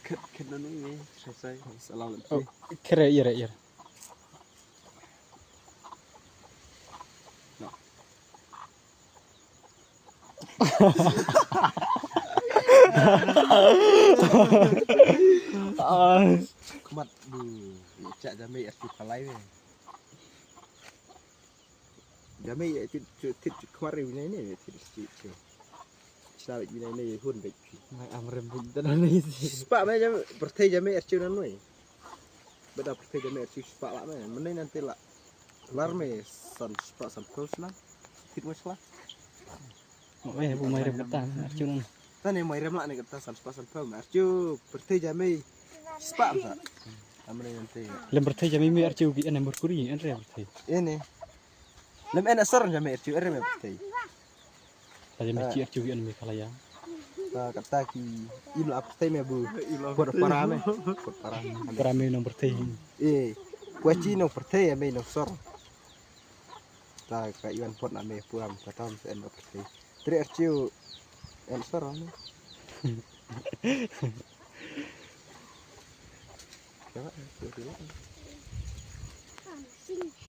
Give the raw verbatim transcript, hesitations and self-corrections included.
Khet, khet na nui me, sai sai. Salam. Oh, khere, ire, ire. No. Khmat bu, chak jame er chu kalai me. Jame ya tit chu tit chu khwar ri nai ne tit chu chu. Chna ri nai ne hun ri. Mai am rem bu dan ni. Spa me jame, pyrthei jame er chu nan noi. Bada pyrthei jame er chu spa la me. Mane nan te la. Lar me san spa san pos na. Tit mo chla. Oi, bu mai rem kata, archu nan. Tane mai rem la ne kata san spa san pos. Archu pyrthei jame spa sa. Amre nan te. Lem pyrthei jame me archu ki ene Merkuri, en re pyrthei. Ene. Lem ene sor jame archu ere me pyrthei. Ta jame chi archu ki ene me kala ya. Ta kata ki im la pyrthei me bu. Pot para me. Pot para me. Para me nong pyrthei. Eh. Kwa chi nong pyrthei me nong sor. Ta ka iwan pot na me puram ka tam se en ba pyrthei. Tri archiu en sor ne. Ka ba, ka ba.